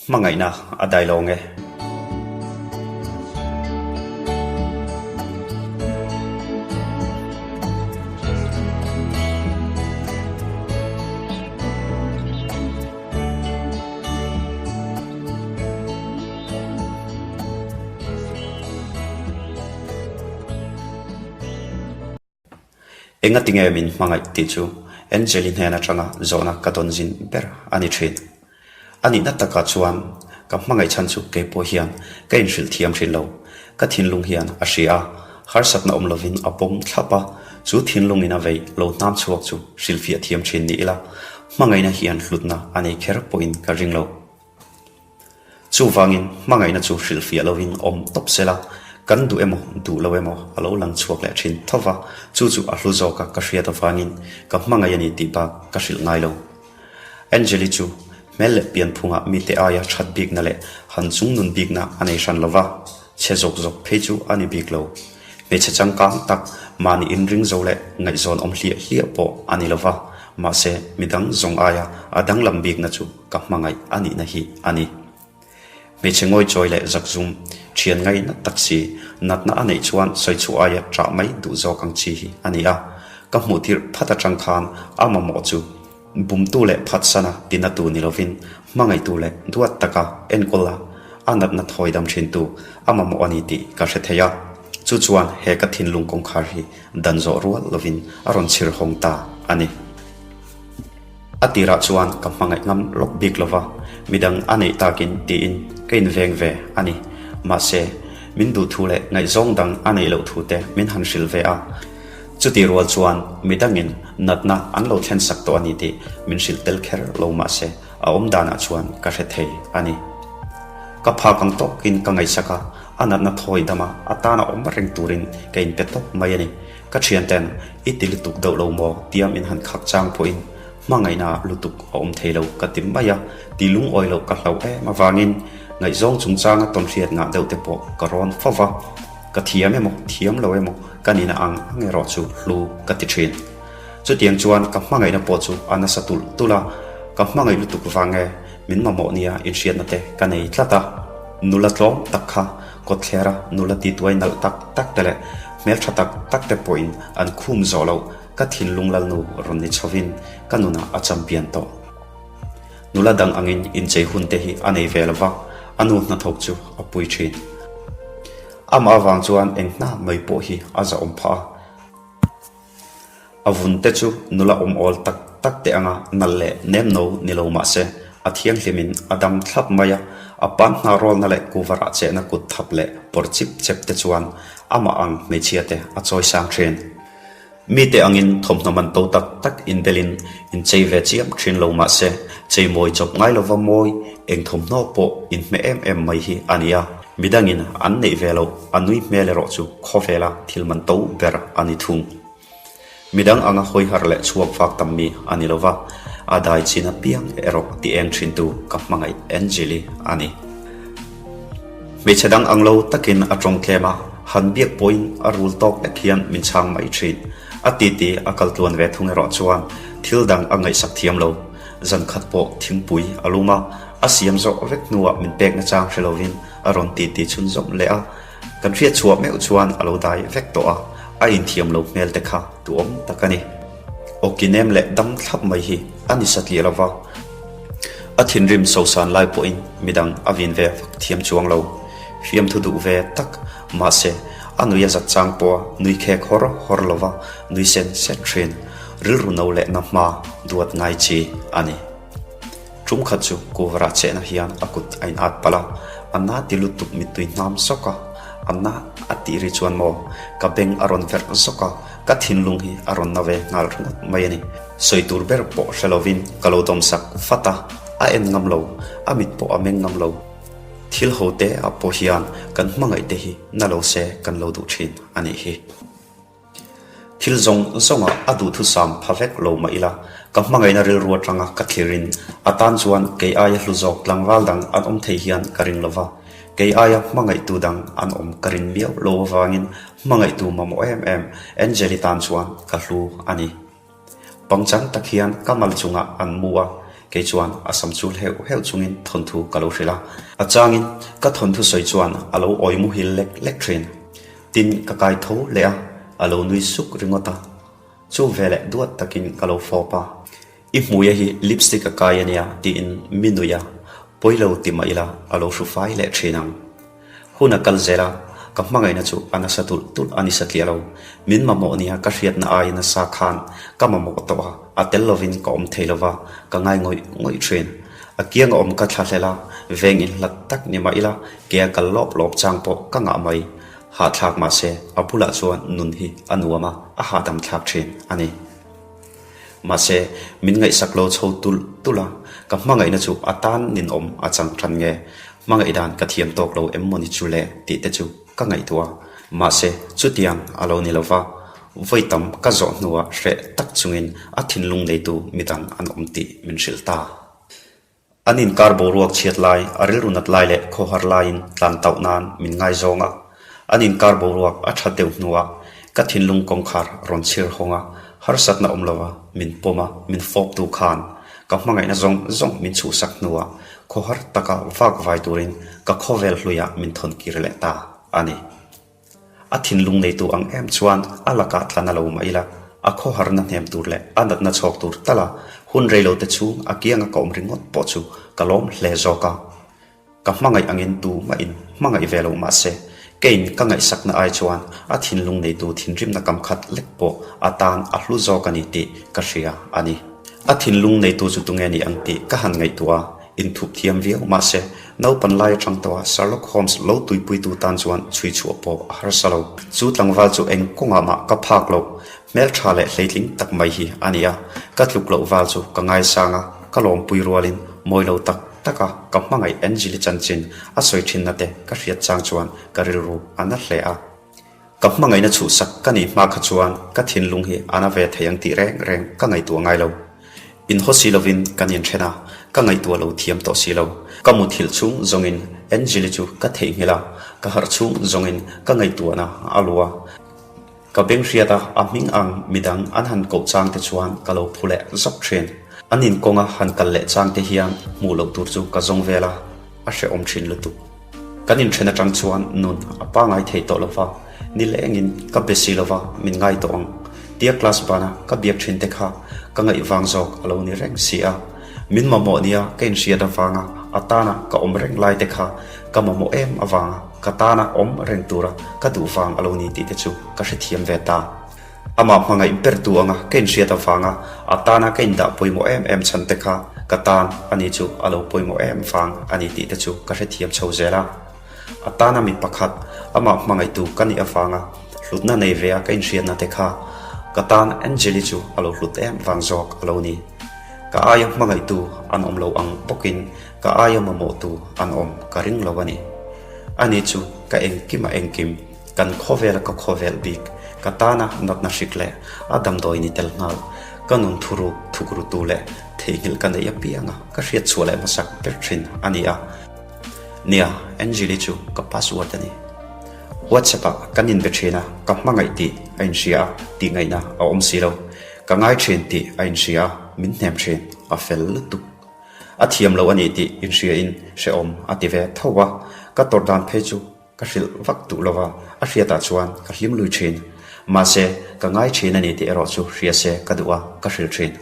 Hmangaihna a dai lo nge? Engatinge min hmangaih tih chu Angeli hnen atanga zawhna ka dawn zin ber a ni thin. A nihna takah chuan ka hmangaih chhan chu kei pawh hian ka inhrilh thiam thin lo. Ka thinlung hian a hria a, harsatna awm lovin a pawm thlap a, chu thinlungin a vei lo hnam chhuak chu hrilhfiah thiam thin ni ila, hmangaihna hian hlutna a nei kher pawhin ka ring lo. Chuvangin hmangaihna chu hrilhfiah lovin awm tawp sela, kan duh emaw duh lo emaw a lo lang chhuak leh thin tho va, chu chu a hlu zawka ka hriat avangin ka hmangaih a ni tih bak ka hrilh ngai lo. Angeli chu hmel leh pianphungah mite aia that bikna leh han chungnun bikna a nei hran lo va, chhe zawk zawk phei chu a ni bik lo. Hmeichhe changkang tak mahni inring zo leh ngaihzawn awm hliah hliah pawh a ni lo va, mahse midang zawng aia a danglam bikna chu ka hmangaih a nihna hi a ni. Hmeichhe ngawichawi leh zakzum, thian ngaina tak si, natna a neih chuan sawichhuah aia ṭah mai duh zawk ang chi hi a ni a. Ka hmuh tirh phat aṭang khan a mamawh chu bumtu leh phatsana tinatu ni lovin hmangaihtu leh duat taka enkawl a, a natna thawi dam ṭhintu a mamawh a ni tih ka hre thei a. Chu chuan he ka thinlung kawngkhar hi dan zawh rual lovin a rawn chhir hawng ta a ni. A tirah chuan ka hmangaih ngam lawk bik lo va, midang a neih takin tiin ka inveng ve a ni. Mahse, min duh thu leh ngaihzawng dang a neih loh thu te min han hrilh ve a. Chutih rual chuan midangin natna an lo thlen sak tawh a ni tih min hrilh tel kher lo mahse a awm danah chuan ka hre thei a ni. Ka phak ang tawkin ka ngaihsak a, a natna thawi dama a tana awm reng turin ka inpe tawp mai a ni. Ka thianten i ti lutuk deuh lo maw tiam in han khak chang pawhin hmangaihna lutuk a awm thei lo ka ti mai a, ti lungawi loh ka hlauh em avangin ngaihzawng chungchanga tawnhriat ngah deuh te pawh ka rawn fo va, ka thiam emaw thiam lo emaw ka nihna ang ang erawh chu hlu ka ti thin. Chutiang chuan ka hmangaihna pawh chu a nasa tulh tulh a, ka hmangaih lutuk vang e min mamawh nia inhriatna te ka nei tlat a, nula tlawm tak kha Kawtthlera nula tituai nalh tak tak te leh hmeltha tak tak te pawhin an khum zawh loh ka thinlung lalnu rawn ni chhovin ka nunah a champion tawh. Nula dang angin inchei hun te hi a nei ve lo va, a nu hnathawk chu a pui thin. Amah avang chuan eng hna mai pawh hi a zahawm phah a. A vun te chu nula awm awl tak tak te anga nalh leh nem no ni lo mah se, a thianghlimin a dam thlap mai a, a pan hna rawlna leh kuvarah chehna kut thap leh pawr chip chep te chuan amah ang hmeichhia te a chawi sang thin. Mite angin thawmhnaw man to tak tak inbelin inchei ve chiam thin lo mah se, chei mawi chawp ngai lova mawi eng thawmhnaw pawh inhmeh em em mai hi a ni a. Midangin an neih ve loh a nui hmel erawh chu khawvela thil man to ber a ni thung. Midang anga hawi harh leh chhuak vak tam mi a ni lova, a dai chin apiang erawh ti eng thintu ka hmangaih Angeli a ni. Hmeichhe dang ang lo takin a tawng tlem a, han biak pawhin a rul tawk lek hian min chhang mai thin. A titi a kal tluan ve thung erawh chuan thil dang a ngaihsak thiam lo. Zan khat pawh thingpui a lum a, A siam zawh vek hnuah min pek nachang hre lovin a rawn titi chhun zawm leh a, kan hriat chhuah meuh chuan a lo dai vek tawh a, a inthiam lo hmel te kha duhawm tak a ni. Awki nem leh dam thlap mai hi a ni satliah lo va, a thinrim sosan lai pawhin midang a vin ve vak thiam chuang lo. Fiamthu duh ve tak, mahse a nui a zat chang pawha nui khek hawr hawr lo va, nui sen sen thin, rilru no leh na hma duat ngai chi a ni. Tum khat chu Kuvara chehna hian a kut a in at palh a, a na ti lutuk mittui hnam zawk a, a na a tih ri chuan maw ka beng a rawn verh zawk a, ka thinlung hi a rawn na ve nghal ringawt mai a ni. Sawi tur ber pawh hre lovin ka lo dawmsak vat a, a en ngam lo, a mit pawh a meng ngam lo. Thil ho te ah pawh hian kan hmangaih te hi na lo se kan lo duh thin a nih hi. Thil zawng zawngah a duhthusam pha vek lo mah ila, ka hmangaihna rilru atanga ka thlirin a tan chuan kei aia hlu zawk tlangval dang an awm thei hian ka ring lo va, kei aia hmangaihtu dang an awm ka rin miau lo avangin hmangaihtu mamawh em em Angeli tan chuan ka hlu a ni. Pangchang tak hian ka mal chungah an mu a. Kei chuan a sam chul heuh heuh chungin thawnthu ka lo hrilh a. A changin ka thawnthu sawi chuan a lo awi muhil lek lek thin. Tin, ka kai tho leh a, a lo nui suk ringawt a. Chu veleh duat takin ka lo fawp a. I hmuia hi lipstick a kai a nia tiin mi nuih a, pawi lo ti mah ila a lo hru fai leh thin ang. Hun a kal zel a, ka hmangaihna chu a nasa tulh tulh a ni satliah lo. Min mamawh nia ka hriatna aia nasa khan ka mamawh tawh a, a tel lovin ka awm thei lova, ka ngai ngawih ngawih thin. A kianga awm ka thlahlel a, veng inhlat tak ni mah ila ke a kal lawp lawp chang pawh ka ngah mai. Hahthlak mahse a bulah chuan nun hi a nuam a, a hahdam thlak thin a ni. Mahse, min ngaihsak lo chho tulh tulh a, ka hmangaihna chu a tan ninawm a chang tan nge, hmangaih dan ka thiam tawk lo em mawni chu le tih te chu ka ngaihtuah a. Mahse, chutiang a lo ni lo va, vawi tam ka zawh hnuah hreh tak chungin a thinlung neitu midang an awm tih min hrilh ta. An inkar boruak chhiat lai, a rilru nat lai leh khawhar laiin tlan tauh nan min ngaizawng a. An inkar boruak a that deuh hnuah ka thinlung kawngkhar rawn chhir hawng a, harsatna awm lova min pawm a, min fawptu khan ka hmangaihna zawng zawng min chhuhsak hnuah khawhar taka vak vai turin ka khawvel hluiah min thawn kir leh ta a ni. A thinlung neitu ang em chuan a lakah tlan a lo mah ila, a khawharna hnem tur leh a natna chhawk tur tala hun reilote chhung a kianga ka awm ringawt pawh chu ka lawm hle zawk a. Ka hmangaih angin tu mahin hmangaih ve lo mah se, keiin ka ngaihsakna ai chuan a thinlung neitu thinrimna kam khat lek pawh a tan a hlu zawk a ni tih ka hria a ni. A thinlung neitu chu tunge ni ang tih ka han ngaihtuah a. Inthup thiam viau mahse, naupan lai atang tawha Sherlock Holmes lo tuipuitu tan chuan chhui chhuah pawh a harsa lo. Chu tlangval chu eng kawngah mah ka phak loh, hmeltha leh hleitling tak mai hi a ni a. Ka tluk loh val chu ka ngaisang a, ka lawmpui rualin mawi lo tak taka ka hmangaih Angeli chanchin a sawi thinna te ka hriat chang chuan ka rilru a na hle a. Ka hmangaihna chhuhsak ka nih hma kha chuan ka thinlung hi a na ve thei ang tih reng reng ka ngaihtuah ngai lo. Inhaw si lovin kan inthen a, ka ngaihtuah lo thiam tawh si lo. Ka muthilh chhung zawngin Angeli chu ka theihnghilh a, ka harh chhung zawngin ka ngaihtuahna a lu a. Ka beng hriat a, a hming ang midang an han koh chang te chuan ka lo phu leh zawk thin. An inkawnga han kal leh chang te hian hmuh loh tur chu ka zawng vel a, a hrehawm thin lutuk. Kan inthen atang chuan nun a pangai thei tawh lova, nilengin ka be si lova min ngai tawh ang. Tia class bana ka biak thin te kha ka ngaih vang zawk a lo ni reng si a. Min mamawh nia ka inhriat avanga a tana ka awm reng lai te kha ka mamawh em avanga ka tana awm reng tura ka duh vang a lo ni tih te chu ka hrethiam ve ta. Amah hmangaih bertu anga ka inhriat avanga a tana ka indah pawimawh em em chhan te kha ka tan a ni chu a lo pawimawh em vang a ni tih te chu ka hrethiam chho zel a. A tana mi pakhat amah hmangaihtu ka nih avanga hlutna nei ve a ka inhriatna te kha ka tan Angeli chu a lo hlut em vang zawk a lo ni. Ka aia hmangaihtu an awm lo ang bawkin ka aia mamawhtu an awm ka ring lo a ni. Ani chu ka engkim a engkim. Kan khawvel ka khawvel bik, ka tana natna hrik leh a damdawi ni tel nghal, ka nun thuruk thukrutu leh theihnghilh ka neih apianga ka hriat chhuah leh hmasak ber thin a ni a. Nia, Angeli chu ka password a ni. WhatsApp ah kan inbe thin a, ka hmangaih tih a inhria a, tih ngaihna a awm si lo. Ka ngai thin tih a inhria a, min hnem thin, a fel lutuk. A thiam lo a ni tih inhriain hrehawm a ti ve tho a, ka tawrh dan phei chu Ka hrilh vak duh lova, a hriatah chuan ka hlim lui thin. Mahse, ka ngai thin a ni tih erawh chu hria se ka duh a, ka hrilh thin.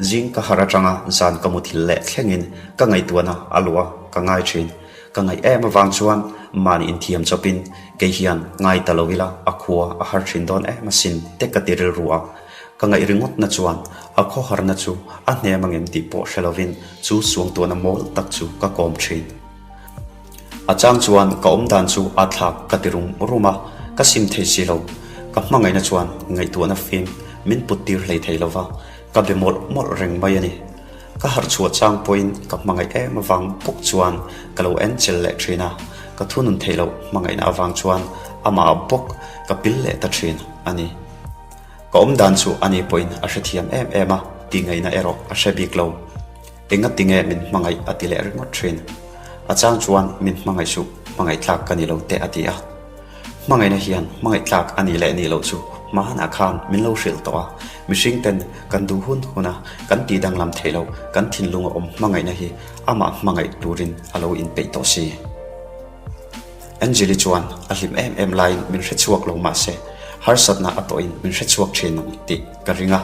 Zing ka harh atanga zan ka muthilh leh thlengin ka ngaihtuahna a luh a, ka ngai thin. Ka ngaih em avang chuan mahni inthiam chawpin kei hian ngai ta lo ila a khua a har thin dawn em asin te ka ti rilru a. Ka ngaih ringawtna chuan a khawharna chu a hnem angem tih pawh hre lovin chu suangtuahna mawl tak chu ka kawm thin. A chang chuan ka awm dan chu a thlak ka ti rum rum a, ka sim thei si lo. Ka hmangaihna chuan ngaihtuahna fim min put tir hlei thei lo va, ka be mawlh mawlh reng mai a ni. Ka harh chhuah chang pawhin ka hmangaih em avang bawk chuan ka lo en chel leh thin a, ka thunun theih loh hmangaihna avang chuan amah bawk ka pil leh ta thin a ni. Ka awm dan chu ani pawhin a hrethiam em em a, tih ngaihna erawh a hre bik lo. Engati nge min hmangaih a ti leh ringawt thin. A chang chuan min hmangaih suh, hmangaih tlak ka ni lo te a ti a. Hmangaihna hian hmangaih tlak a nih leh nih loh chu Hmanah khan min lo hrilh tawh a, mihring ten kan duh hun hun a, kan tih danglam theih loh, kan thinlung a awm hmangaihna hi amah hmangaih turin a lo inpeih tawh si. Angeli chuan a hlim em em laiin min hre chhuak lo mahse, harsatna a tawhin min hre chhuak thin ang tih ka ring a,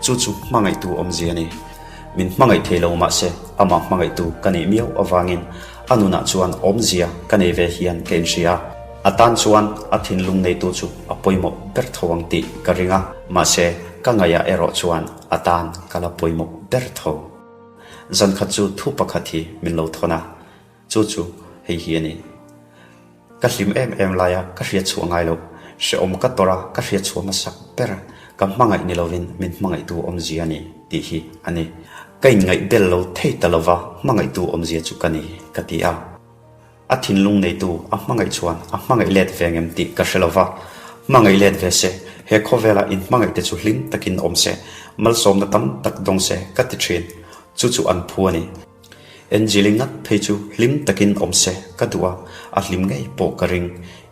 chu chu hmangaihtu awmzia a ni. Min hmangaih thei lo mahse, amah hmangaihtu ka nih miau avangin a nunah chuan awmzia ka nei ve hian ka inhria a. A tan chuan a thinlung neitu chu a pawimawh ber tho ang tih ka ring a, mahse ka ngaihah erawh chuan a tan ka la pawimawh ber tho. Zankhat chu thu pakhat hi min lo thawn a, chu chu hei hi a ni. Ka hlim em em laia ka hriat chhuah ngai loh, hrehawm ka tawrh a ka hriat chhuah hmasak ber ka hmangaih ni lovin min hmangaihtu awmzia a ni tih hi a ni. Ka inngaih bel lo thei ta lova hmangaihtu awmzia chu ka ni ka ti a. A thinlung neitu a hmangaih chuan a hmangaih let ve ngem tih ka hre lova, hmangaih let ve se, he khawvela inhmangaih te chu hlim takin awm se, malsawmna tam tak dawng se ka ti thin. Chu chu an phu a ni. Angeli ngat phei chu hlim takin awm se ka duh a, a hlim ngei pawh ka ring.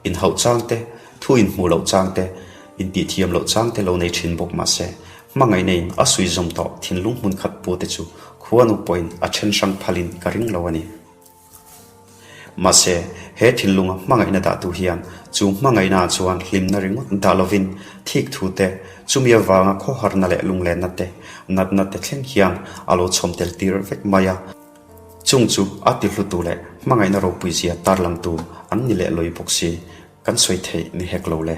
Inhauh chang te, thu inhmuh loh chang te, intihthiam loh chang te lo nei thin bawk mah se, hmangaihna in a suih zawm tawh thinlung hmun khat pu te chu khuanu pawhin a then hrang phalin ka ring lo a ni. Mahse, he thinlunga hmangaihna dahtu hian chu hmangaihnaah chuan hlimna ringawt dah lovin thik thu te, chumi avanga khawharna leh lunglenna te, natna te thleng hian a lo chhawm tel tir vek mai a. Chung chu a tihlutu leh hmangaihna ropuizia tarlangtu an ni leh lawi bawk si, kan sawi theih ni hek lo le.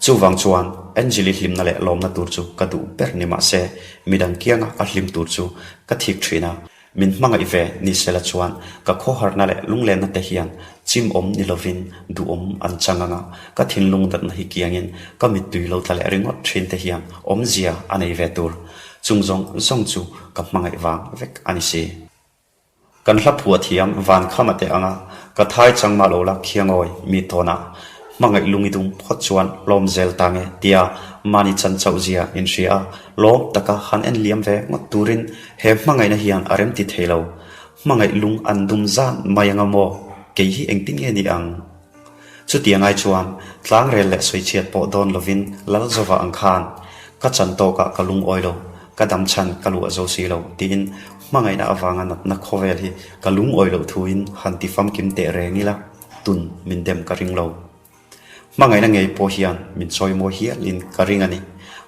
Chuvang chuan Angeli hlimna leh lawmna tur chu ka duh ber ni mahse, midang kianga a hlim tur chu ka thik thin a. Min hmangaih ve ni sela chuan ka khawharna leh lunglenna te hian chim awm ni lovin duhawm an chang ang a, ka thinlung datna hi kiangin ka mittui lo tla leh ringawt thin te hian awmzia a nei ve tur. Chung zawng zawng chu ka hmangaih vang vek a ni si. Kan hla phuah thiam van khama teh ang a, ka thai chang mah lo la khiangawi mi tawnah hmangaih lung i dum phawt chuan lawm zel ta nge tia mahni chan chauh zia inhria a, Lawm taka han en liam ve ngawt turin he hmangaihna hian a remti thei lo. Hmangaih lung an dum zan mai anga maw? Kei hi engtin nge ni ang? Chutiang ai chuan tlangrel leh sawichhiat pawh dawn lovin Lalzova ang khan ka chan tawkah ka lungawi lo, ka dam chhan ka luah zo si lo tiin hmangaihna avanga natna khawvel hi ka lungawi loh thuin han ti famkim teh reng ila tun min dem ka ring lo. Hmangaihna ngei pawh hian min chawimawi hialin ka ring a ni.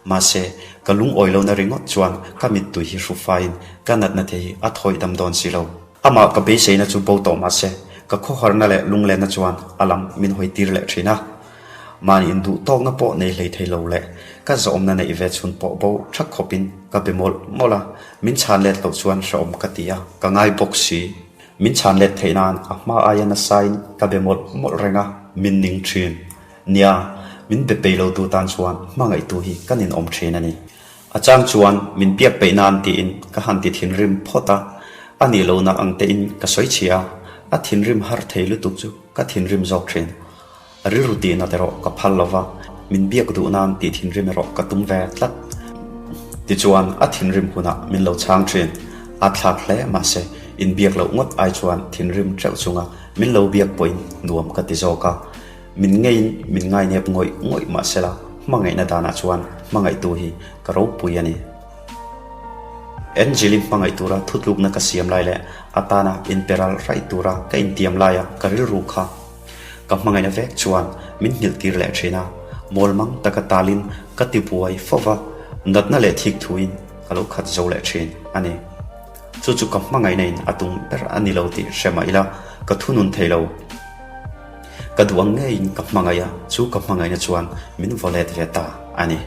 Mahse, ka lungawi lohna ringawt chuan ka mittui hi hru faiin ka natna te hi a thawih dam dawn si lo. Amah ka beiseina chu bo tawh mahse, ka khawharna leh lunglenna chuan a lam min hawi tir leh thin a. Mahni induh tawkna pawh nei hlei thei lo leh ka zawmna neih ve chhun pawh bo thak khawpin ka be mawlh mawlh a, min chhan let loh chuan hrehawm ka ti a, ka ngai bawk si. Min chhan let theih nan a hma aia nasain ka be mawlh mawlh reng a, min ning thin. Nia, min be peih lo tu tan chuan hmangaihtu hi ka ninawm thin a ni. A chang chuan min biak peih nan tiin ka han ti thinrim phawt a, a nih lohna ang tein ka sawi chhia a, a thinrim har thei lutuk chu ka thinrim zawk thin. Rilru tihnat erawh ka phal lo va, min biak duh nan tih thinrim erawh ka tum ve tlat. Tichuan, a thinrim hunah min lo chhang thin. A thlak hle mahse, inbiak loh ngawt ai chuan thinrim teuh chunga min lo biak pawhin nuam ka ti zawk a. Min ngeiin min ngainep ngawih ngawih mahsela hmangaihna danah chuan hmangaihtu hi ka ropui a ni. Angel-i hmangaih tura thutlukna ka siam lai leh atana inperal raih tura ka intiam laia ka rilru kha Ka hmangaihna vek chuan min nghilh tir leh thin a, mawlmang taka talin ka ti buai fo va, natna leh thik thuin ka lo khat zo leh thin a ni. Chu chu ka hmangaihna in a tum ber a ni lo tih hre mah ila ka thunun thei lo. Ka duh ang ngeiin ka hmangaih a, chu ka hmangaihna chuan min vaw let ve ta a ni.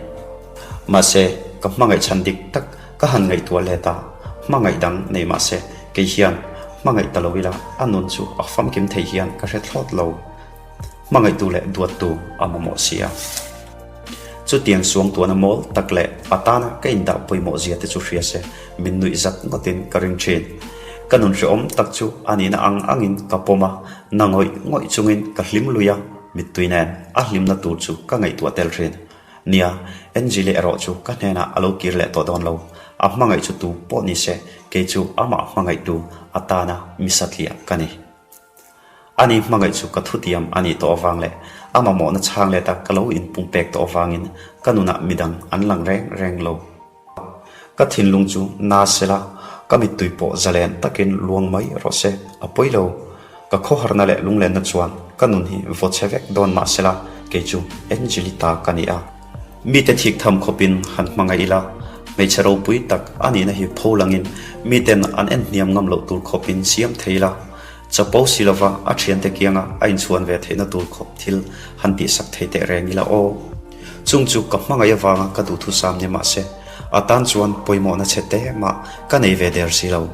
Mahse, ka hmangaih chhan dik tak ka han ngaihtuah let a, hmangaih dang nei mahse kei hian hmangaih ta lo ila a nun chu a famkim thei hian ka hre thlawt lo. Hmangaihtu leh duattu a mamawh si a. Chutiang suangtuahna mawl tak leh a tana ka indah pawimawh zia te chu hria se min nuih zat ngawtin ka ring thin. Ka nun hrehawm tak chu a nihna ang angin ka pawm a, na ngawih ngawih chungin ka hlim lui a, mittui nen a hlimna tur chu ka ngaihtuah tel thin. Nia, Angeli erawh chu ka hnenah a lo kir leh tawh dawn lo. A hmangaih chu tu pawh ni se, kei chu amah hmangaihtu atana mi satliah ka ni. Ani hmangaih chu ka thutiam a nih tawh avang leh a mamawhna chhang leta ka lo inpungpek tawh avangin ka nunah midang an lang reng reng lo. Ka thinlung chu na sela, ka mittui pawh zalen takin luang mai rawh se, a pawi lo. Ka khawharna leh lunglenna chuan ka nun hi vaw chhe vek dawn mah sela, kei chu Angelita ka ni a. Mite thik tham khawpin han hmangaih ila, hmeichhe ropui tak a nihna hi pho langin miten an en hniam ngam loh tur khawpin siam thei ila, chapo si lova a thiante kianga a inchhuan ve theihna tur khawp thil han tihsak thei teh reng ila aw. Chung chu ka hmangaih avanga ka duhthusam ni mah se, a tan chuan pawimawhna chhe te mah ka nei ve der si lo.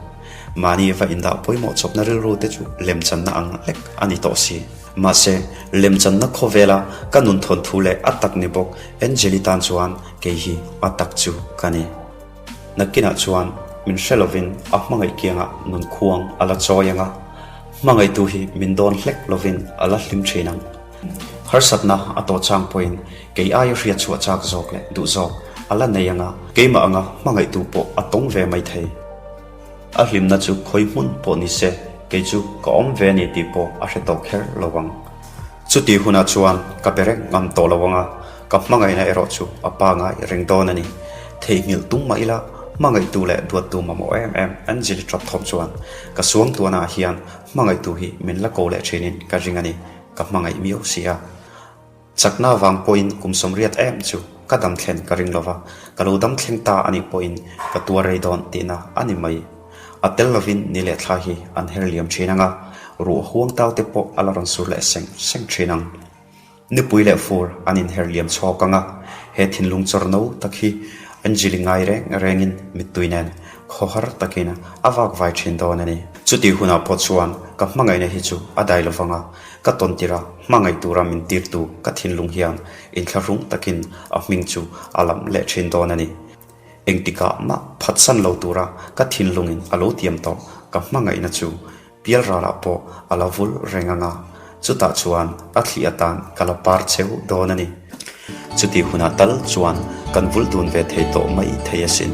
Mahni va indah pawimawh chawpna rilru te chu lemchanna ang lek a ni tawh si. Mahse, lemchanna khawvela ka nun thawnthu leh a tak ni bawk Angeli tan chuan kei hi a tak chu ka ni. Nakinah chuan min hre lovin a hmangaih kiangah nun khuang a la chawi ang a, hmangaihtu hi min dawn hlek lovin a la hlim thin ang. Harsatna a tawh chang pawhin kei aia hriat chhuah chak zawk leh duh zawk a la nei ang a, keimah anga hmangaihtu pawh a tawng ve mai thei. A hlimna chu khawi hmun pawh ni se, kei chu ka awm ve a ni tih pawh a hre tawh kher lo ang. Chuti hunah chuan ka be reng ngam tawh lo ang a, ka hmangaihna erawh chu a pangai reng dawn a ni. Theihnghilh tum mah ila, hmangaihtu leh duattu mamawh em em Anjali tap thawm chuan ka suangtuahnaah hian hmangaihtu hi min la ko leh thinin ka ring a ni. Ka hmangaih miau si a. Chakna vang pawhin kum 80 em chu ka dam thlen ka ring lova, ka lo dam thleng ta anih pawhin ka tuar rei dawn tihna a ni mai. A tel lovin ni leh thla hi an her liam thin ang a, ruah huang tau te pawh a la rawn sur leh seng seng thin ang. Nipui leh fur an inher liam chhawk ang a, he thinlung chawr no tak hi Anjali ngai reng rengin mittui nen khawhar takin a vak vai thin dawn a ni. Chutih hunah pawh chuan ka hmangaihna hi chu a dai lovang a, ka tawn tirh a hmangaih tura min tirtu ka thinlung hian inthlahrung takin a hming chu a lam leh thin dawn a ni. Engtikah mah phatsan lo tura ka thinlungin a lo tiam tawh ka hmangaihna chu Pialralah pawh a la vul reng ang a, chutah chuan a thli atan ka la par cheu dawn a ni. Chutih hunah tal chuan kan vul dun ve thei tawh mai thei asin.